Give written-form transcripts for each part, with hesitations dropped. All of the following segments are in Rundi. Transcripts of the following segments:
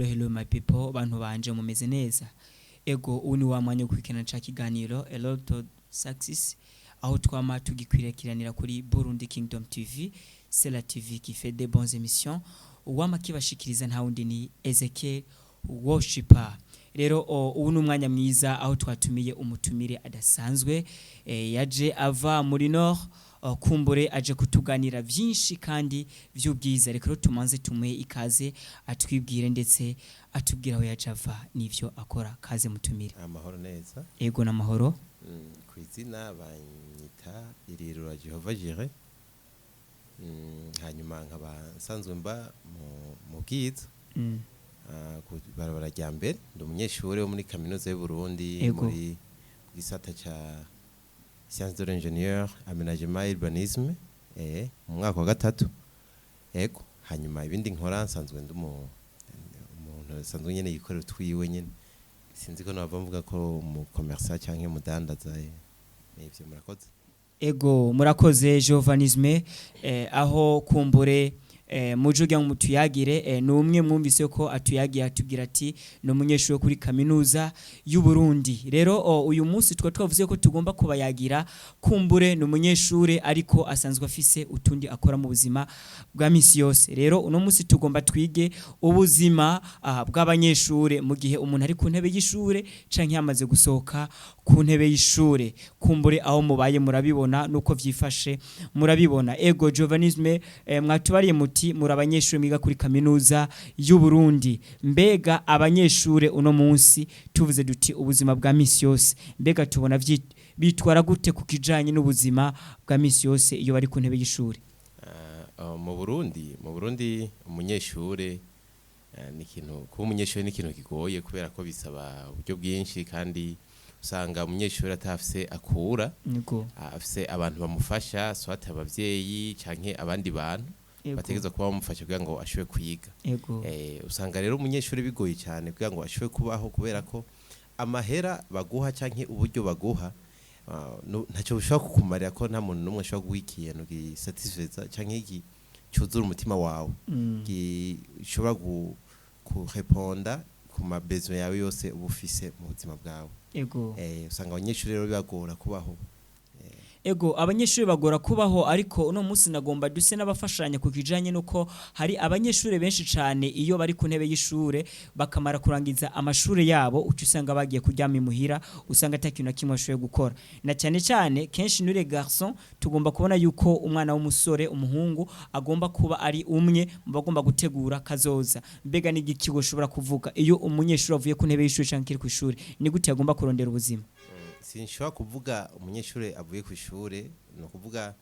Hello my people, bantu banje, mumeze neza? Ego, ubu ni wa mwanya wo gukurikirana ca kiganiro A Road to Success, aho twama tugikwirakiranira kuri Burundi Kingdom TV. C'est la TV qui fait des bonnes émissions. Uwama kibashikiriza nta wundi ni Ezekiel Worshipper. Rero ubu ni umwanya mwiza aho twatumiye umutumire adasanzwe, yaje ava muri Nord, kumbure aje kutuganira vyinshi kandi vy'ubwiza. Reka rero tumanze tumuhe ikaze, atwibwire ndetse atubwire aho yaje ava n'ivyo akora. Kaze mutumire. Amahoro neza. Ego, n'amahoro. Ku izina banyita Irirura Jehova Jire. Hanyuma nkaba nsanzwe mba mu Bwiza, ku barabara rya mbere. Ndi umunyeshuri wo muri Kaminuza y'u Burundi, muri gisata ca sciences de l'ingénieur, aménagement et urbanisme, mu mwaka wa gatatu. Ego, hanyuma ibindi nkora, nsanzwe ndi umuntu nsanzwe nyene yikorera utwiwe nyene. Sinzi ko nava mvuga ko umu commerçant canke umudandaza, nivyo. Murakoze. Ego, murakoze Jovanisme. Aho kumbure muje ugira ngo mutuyagire, ni umwe mwumvise ko atuyagiye, atubwira ati ni umunyeshuri wo kuri Kaminuza y'u Burundi. Rero uyu munsi twa twavuze ko tugomba kubayagira, kumbure ni umunyeshuri ariko asanzwe afise utundi akora mu buzima bwa misi yose. Rero uno munsi tugomba twige ubuzima bw'abanyeshure mu gihe umuntu ari ku ntebe y'ishure canke yamaze gusohoka ku ntebe y'ishure. Kumbure aho mubaye murabibona nuko vyifashe, murabibona. Ego Jovanisme, mwatubariye muti muri abanyeshure mwiga kuri Kaminuza y'u Burundi. Mbega abanyeshure uno munsi, tuvuze duti ubuzima bwa misi yose, mbega tubona bitwara gute ku kijanye n'ubuzima bwa misi yose iyo bari ku ntebe y'ishure? Mu Burundi umunyeshure, ni ikintu, kuba umunyeshure ni ikintu kigoye kubera ko bisaba uburyo bwinshi, kandi usanga umunyeshure atafise akura, afise abantu bamufasha, soit abavyeyi canke abandi bantu bategerezwa kuba bamufasha kugira ngo ashobore kwiga. Usanga rero umunyeshuri bigoye cyane kugira ngo ashobore kubaho, kubera ko amahera baguha canke uburyo baguha, ntacyo bushobora kukumarira, ko nta muntu n'umwe ashobora guha ikintu gisatisfeza canke cyuzura umutima wawe, gishobora kureponda ku ma besoins yawe yose uba ufise mu buzima bwawe. Usanga abanyeshuri rero bibagora kubaho. Ego, abanyeshuri bagora kubaho, ariko uno munsi nagomba duse n'abafashanya ku kijanye nuko hari abanyeshuri benshi cane iyo bari ku ntebe y'ishure bakamara kurangiza amashure yabo, uca usanga bagiye kuryama imuhira, usanga ata kintu na kimwe bashoboye gukora. Na cyane cyane kenshi nous les garçons tugomba kubona yuko umwana w'umusore, umuhungu, agomba kuba ari umwe mu bagomba gutegura kazoza. Mbega ni igiki ushobora kuvuga iyo umunyeshuri avuye ku ntebe y'ishure canke akiri kw'ishure, ni gute agomba kurondera ubuzima? Sinshobora kuvuga umunyeshuri avuye ku ishure. Ni ukuvuga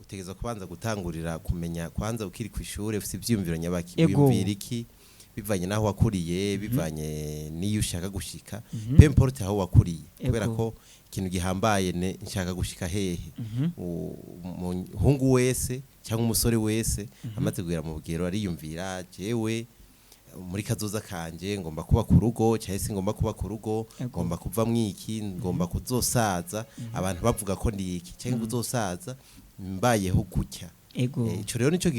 utegerezwa kubanza gutangurira kumenya kwanza ukiri ku ishure ufite ivyiyumviro nyabaki, wiyumvira iki bivanye n'aho wakuriye, bivanye n'iyo ushaka gushika, peu importe aho wakuriye, kubera ko ikintu gihambaye ne nshaka gushika hehe. Umuhungu wese cyangwa umusore wese amaze kugera mu bugero ariyumvira: jewe muri kazoza kanje ngomba kuba ku rugo cyangwa se ngomba kuba ku rugo, ngomba kuva mwiki, ngomba kuzosaza abantu bavuga ko ndi iki, cyangwa kuzosaza mbayeho gutya. Ico rero nico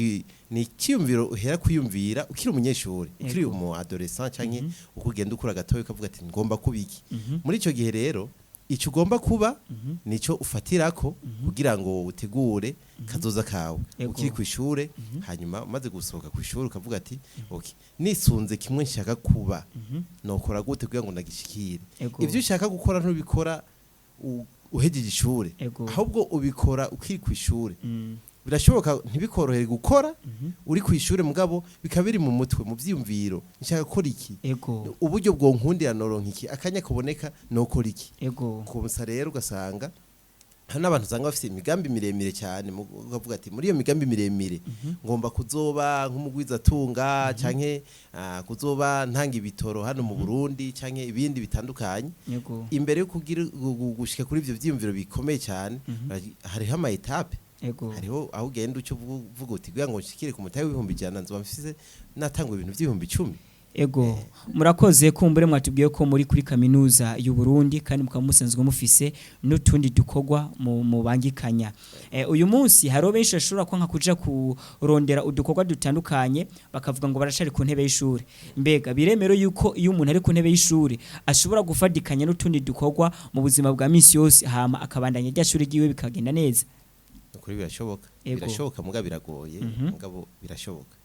ni icyiyumviro uhera kwiyumvira ukiri umunyeshuri, ukiri umu adolescent, canke uko ugenda ukura gatoya ukavuga ati ngomba kuba iki. Muri ico gihe rero ico ugomba kuba nico ufatirako kugira ngo utegure kazoza kawe ukiri ku ishure. Hanyuma umaze gusohoka ku ishure ukavuga ati okay, nisunze kimwe nshaka kuba, nokora gute kugira ngo ndagishikire? Ivyo ushaka gukora ntubikora uhejeje ishure, ahubwo ubikora ukiri ku ishure. Birashoboka ntibikorohere gukora uri ku ishure, mugabo bikaba biri mu mutwe, mu vyiyumviro: nshaka gukora iki, uburyo bwonkundira noronka iki, akanya kaboneka nokora iki. Kumsa rero ugasanga hari n'abantu usanga bafite imigambi miremire cyane, ukavuga ati muri iyo migambi miremire ngomba kuzoba nk'umugwizatunga, canke kuzoba ntanga ibitoro hano mu Burundi, canke ibindi bitandukanye. Imbere yo kugira gushika kuri ivyo vyiyumviro bikomeye cyane, hariho ama étapes. Hariho aho ugenda uca uvuga uti kugira ngo nshikire ku mutahe w'100,000 nzoba mfise natangwa ibintu vy'ibihumbi 10. Ego, murakoze. Kumbure mwatubwiye ko muri kuri kaminuza y'u Burundi kandi mukaba musanzwe mufise n'utundi dukorwa mu mubangikanya. Uyu munsi hariho benshi bashobora kwanka kuja kurondera udukorwa dutandukanye, bakavuga ngo baracari ku ntebe y'ishuri. Mbega biremero yuko iyo umuntu ari ku ntebe y'ishuri ashobora gufatikanya n'utundi dukorwa mu buzima bwa misi yose, hama akabandanya rya shuri ryiwe bikagenda neza? Ukuri birashoboka. Ego. Birashoboka, muga biragoye, mugabo birashoboka.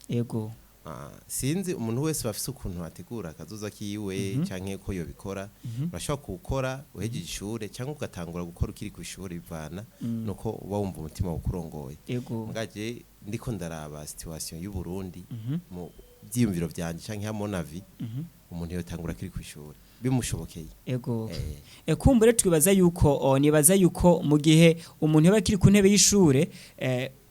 Sinzi, umuntu wese bafise ukuntu ategura akazoza kiwe canke ko yobikora. Urashobora gukora uhejeje ishure cyangwa ugatangura gukora ukiri ku ishure, bivana nuko uba wumva umutima ukurongoye. Ngaje ndiko ndaraba situation y'u Burundi, mu vyiyumviro vyanje canke à mon avis, umuntu yotangura akiri ku ishure bimushobokeye. Kumbure twibaza yuko nibaza yuko mu gihe umuntu yaba akiri ku ntebe y'ishure,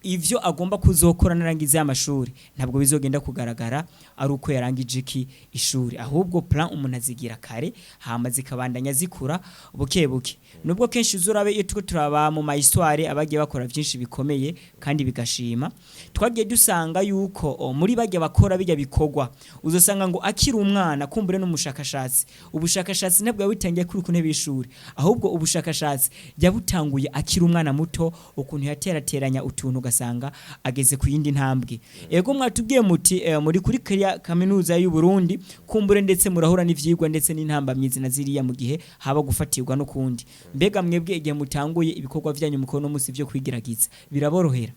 ivyo agomba kuzokora narangiza y'amashuri ntabwo bizogenda kugaragara ari uko yarangije iki ishuri, ahubwo plan umuntu azigira kare, hama zikabandanya zikura buke buke. Nubwo kenshi uzurabe iyo turiko turaba mu ma histoire abagiye bakora vyinshi bikomeye kandi bigashima, twagiye dusanga yuko muri bajya bakora bijya bikorwa, uzosanga ngo akiri umwana, kumbure n'umushakashatsi, ubushakashatsi ntabwo yabutangiye kuri ku ntebe y'ishuri, ahubwo ubushakashatsi yabutanguye akiri umwana muto, ukuntu yaterateranya utuntu ugasanga ageze ku yindi ntambwe. Ego, mwatubwiye muti muri kuri kariya kaminuza y'u Burundi, kumbure ndetse murahura n'ivyigwa ndetse n'intambamyizi na ziriya mu gihe haba gufatirwa no kundi. Mbega mwebwe igihe mutanguye ibikorwa vyanyu mukono musi vyo kwigiragiza biraborohera?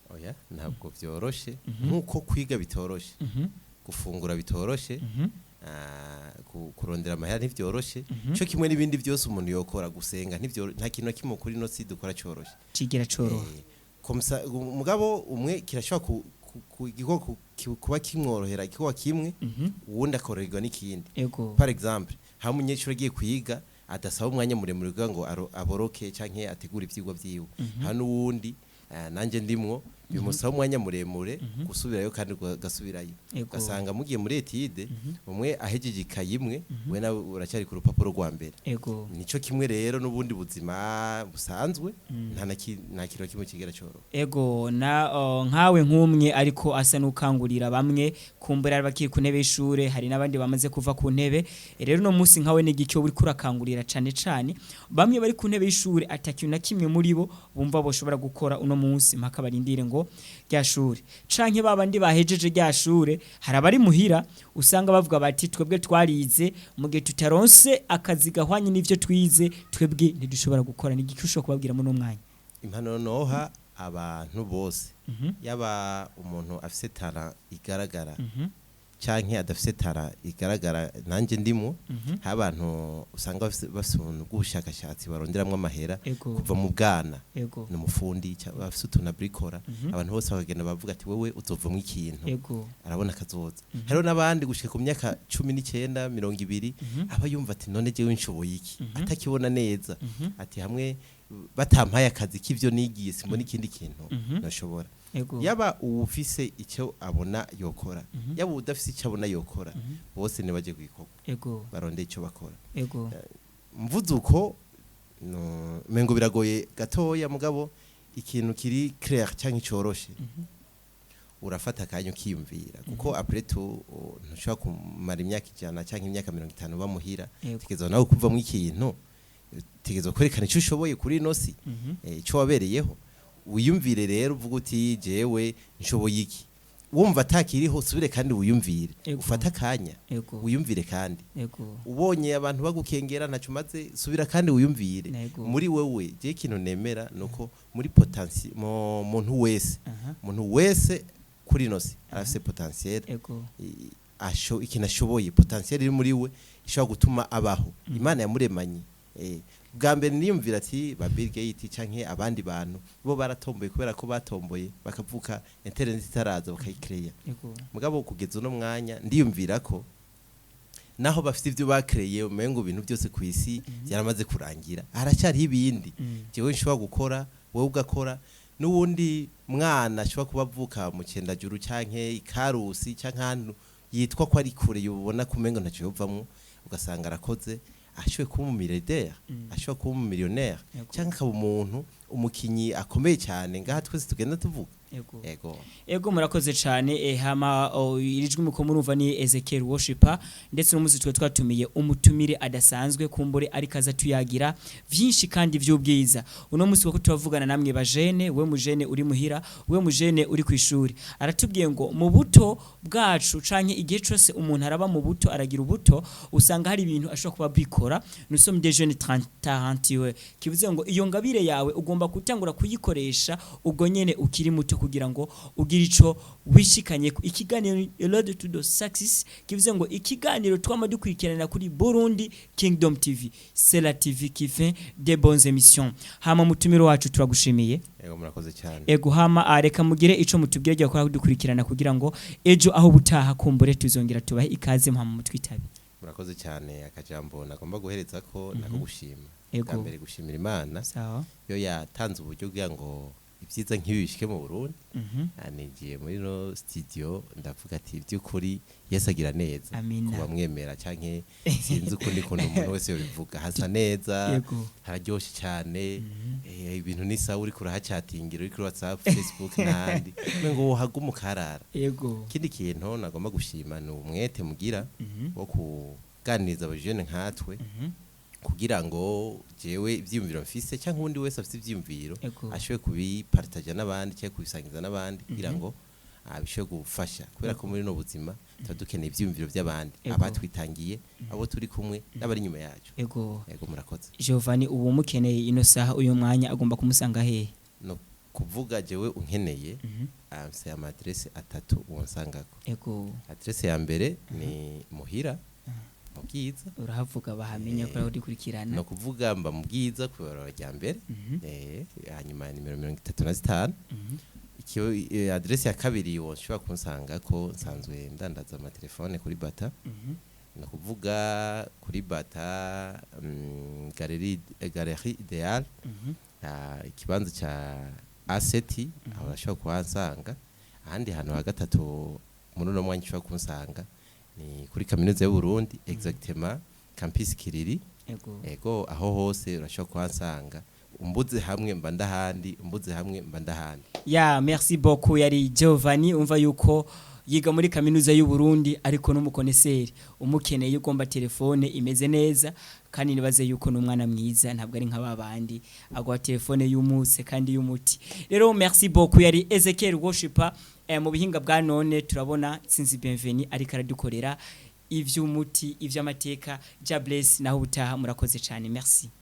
Oya, ntabwo vyoroshe. Nkuko kwiga bitoroshe, gufungura bitoroshe, kurondera amahera ntivyoroshe, cyo kimwe n'ibindi byose umuntu yokora, gusenga ntivyoroshe. Nta kintu na kimwe kuri ino si dukora coroshe. Cigira coroha. Comme ça mugabo umwe kirashobora igikorwa kuba kimworohera igikorwa kimwe, uwundi akoroherwa n'ikindi. Par exemple, hamwe umunyeshuri agiye kwiga adasaba umwanya muremure kugira ngo aboroke canke ategure ivyigwa vyiwe, hari n'uwundi, nanje ndimwo, bimusaba umwanya muremure gusubirayo kandi ugasubirayo. Ugasanga mugiye muri étude, umwe ahejeje ikayi imwe, we nawe uracyari ku rupapuro rwa mbere. Nico kimwe rero n'ubundi buzima busanzwe, nta kintu na kimwe kigera coroha. Ego, na nkawe nk'umwe ariko asa n'ukangurira bamwe kumbura bakiri ku ntebe y'ishure, hari n'abandi bamaze kuva ku ntebe. Rero no munsi nkawe n'igiki uri kurakangurira cane cane bamwe bari ku ntebe y'ishure, atakintu na kimwe muri bo bumva boshobora gukora uno munsi mpaka barindire ngo rya shure, canke babandi bahejeje rya shure, hari abari muhira usanga bavuga bati twebwe twarize, mu gihe tutaronse akazi gahwanye n'ivyo twize twebwe ntidushobora gukora? N'igiki ushobora kubabwira muri uno mwanya? Impanuro noha abantu bose, yaba umuntu afise talent igaragara canke adafise talent igaragara, nanjye ndimo, hari abantu usanga bafise ubuntu bw'ubushakashatsi baronderamwo amahera kuva mu bwana, ni umufundi bafise utuntu abrikora, abantu bose bakagenda bavuga ati wewe uzovamwo ikintu, arabona akazoza. Hariho n'abandi gushika ku myaka 19, 20, aba yumva ati none jewe nshoboye iki, atakibona neza, ati hamwe batampaye akazi k'ivyo nigiye simbona ikindi kintu nashobora. Yaba uwufise icyo abona yokora, yaba udafise icyo abona yokora, bose nibaje kwikorwa, barondeye icyo bakora. Mvuze uko no, mengo biragoye gatoya, mugabo ikintu kiri clair cyangwa icoroshe, urafata akanya ukiyumvira, kuko après tout ntushobora kumara imyaka 100 cyangwa imyaka 50 bamuhira. Tegerezwa nawe kuvamwo ikintu, tegerezwa kwerekana icyo ushoboye kuri ino si, ico wabereyeho. Wiyumvire rero, uvuga uti jewe nshoboye iki. Wumva atakiriho, usubire kandi wiyumvire. Ufate akanya, wiyumvire kandi. Ubonye abantu bagukengera ntacyo umaze, subira kandi wiyumvire. Muri wewe, je ikintu nemera nuko muri potentiel mu muntu wese, umuntu wese kuri ino si arafise potentiel, ikintu ashoboye, potentiel iri muri we ishobora gutuma abaho Imana yamuremanye. Bwa mbere niyumvira ati ba Bill Gates canke abandi bantu bo baratomboye, kubera ko batomboye bakavuka internet itaraza bakayikreya. Mugabo kugeza uno mwanya ndiyumvira ko naho bafite ibyo bakreye, umengo ibintu byose ku isi byaramaze kurangira, haracyariho ibindi jewe nshobora gukora, wowe ugakora, n'uwundi mwana ashobora kuba avuka mu Cendajuru canke ikarusi canke ahantu yitwa ko ari kure, yubona ko umengo ntacyo yovamwo, ugasanga arakoze, ashoboye kuba umumiliyardere, ashobora kuba umumiliyoneri, canke akaba umuntu umukinyi akomeye cyane ngaha twese tugenda tuvuga. Ego. Ego. Ego, murakoze cyane. Hama iri jwi muko murumva ni Ezekiel Worshipper, ndetse n'umunsi twe twatumiye umutumire adasanzwe, kumbure ariko aza tuyagira vyinshi kandi vy'ubwiza. Uno munsi wako turavugana namwe bajene, we mujene uri muhira, we mujene uri kwishuri. Aratubwiye ngo mu buto bwacu canke igihe cose umuntu araba mu buto, aragira ubuto, usanga hari ibintu ashobora kuba bikora. Nous sommes des jeunes 30 talentueux, kivuze ngo iyo ngabire yawe ugomba gutangura kuyikoresha ubwo nyene ukiri muto, kugira ngo ugire ico wishikanye. Ikiganiro ni Road to the Success, kivuze ngo ikiganiro twama dukurikiranira kuri Burundi Kingdom TV, c'est la TV qui fait des bonnes émissions. Hama mutumiro wacu, turagushimiye. Ego, murakoze cyane. Ego, hama reka mugire ico mutubwire ryo gukora kudukurikirana, kugira ngo ejo aho butaha kumbure tuzongera tubahe ikaze, muhama mutwitabe. Murakoze cyane. Akajambo nagomba guhereza ko nako gushima. Bwa mbere gushimira Imana yo yatanze uburyo kugira ngo ibyiza nk'ibi bishike mu Burundi. Nigiye muri no studio, ndavuga ati by'ukuri Yesu agira neza. Amina. Kuba mwemera canke sinzi ukundi kuntu umuntu wese yobivuga, hasa neza, hararyoshe cyane. Ibintu ni sawa, uriko urahacatingira, uri kuri WhatsApp, Facebook n'ahandi, ngo wohaguma ukarara. Ikindi kintu nagomba gushima ni umwete mugira wo kuganiriza abajene nkatwe, kugira ngo jewe ivyiyumviro mfise cyangwa uwundi wese afise ivyiyumviro ashobore kubipartaja n'abandi cyangwa kubisangiza n'abandi, kugira ngo bishobore gufasha, kubera ko muri no buzima tuba dukeneye ivyiyumviro by'abandi, abatwitangiye, abo turi kumwe n'abari inyuma yacu. Ego, murakoze. Giovanni, ubu mukeneye ino saha, uyu mwanya, agomba kumusanga hehe? No kuvuga jewe unkeneye, mfise ama adresse atatu wonsangako. Adresse ya mbere ni muhira mu Bwiza. Urahavuga bahamenya ko urikurikirana. No kuvuga mba mu Bwiza ku ibarabara rya mbere, hanyuma nimero 35. Ikiyo adresse ya kabiri woshobora kunsanga ko nsanzwe ndandaza amatelefone kuri Bata. No kuvuga kuri Bata, galerie Ideal, ikibanza ca A7, aho urashobora kuhansanga. Ahandi hantu ha gatatu muri uno mwanya ushobora kunsanga ni kuri Kaminuza y'u Burundi, exactement campus Kiriri. Ego, aho hose urashobora kuhansanga. Umbuze hamwe mba ndahandi, umbuze hamwe mba ndahandi. Ya, merci beaucoup. Yari Giovanni, umva yuko yiga muri Kaminuza y'u Burundi, ariko n'umukoneseri. Umukeneye, ugomba telefone imeze neza, kandi nibaze yuko n'umwana mwiza, ntabwo ari nka babandi agwa telefone y'umutse kandi y'umuti. Rero merci beaucoup. Yari Ezekiel Worshipper. Mu bihinga bwa none turabona Sinzi Bienvenue ariko aradukorera ivy'umuti, ivy'amateka. Ja bless, naho ubutaha. Murakoze cyane, merci.